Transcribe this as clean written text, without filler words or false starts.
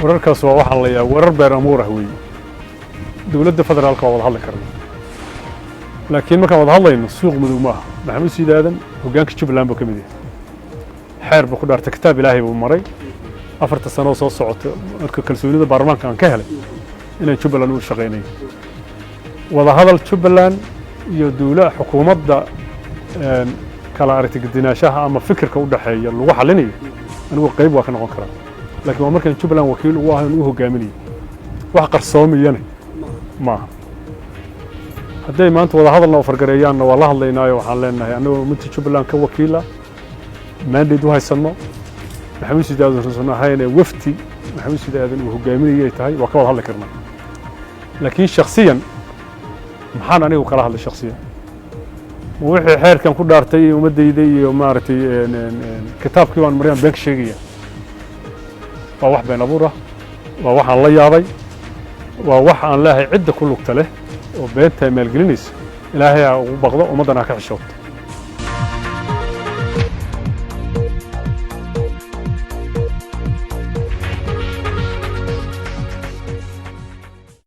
Wararkaas waa waxaan la yaab, warar been amuur ah weeye. Dowladda federaalka waa wada hadli karna, laakiin markaan wada hadlayno suuq madow ma aha. Maxamuud Siid Aadan hoggaanka Jubbaland buu ka mid yahay, xeer buu ku dhaartay, kitaab Ilaahay buu maray 4ta sanoo soo socota marka kalsoonida baarlamaanka aan ka helay inaan Jubbaland u shaqaynayo. Wada hadal Jubbaland iyo dowla xukuumadda kala aragti-gedinaanshaha ama fikirka u dhexeeya lagu xallinayo, anigu qayb waa ka noqon karaa, laakiin waa markaan Jubbaland wakiil ugu ahay oon u hogaaminayo. Wax qarsoomayana maaha. Hadday maanta wada hadalna oo fargareeyaanna, waa la hadlaynaayo. Waxaan leenahay annagoo ummadda Jubbaland ka wakiila, mandate u haysanno, Maxamuud Siid Aadan uusan ahayn ee wafdi Maxamuud Siid Aadan uu hogaaminayay tahay, waa ka wada hadli karnaa. Laakiin shakhsiyan maxaan anigu kala hadlay? Shakhsiyan ma wixii xeerkan ku dhaartay iyo ummaddayda iyo maaragtay kitaabkii baan maryaan been ka sheegaya? Waa wax been abuur ah, waa waxaan la yaabay, waa wax aan leeyahay cidda ku lugta leh oo beentaa maalgelinaysa, Ilaahay ha ugu baqdo, ummaddana ha ka xishooto.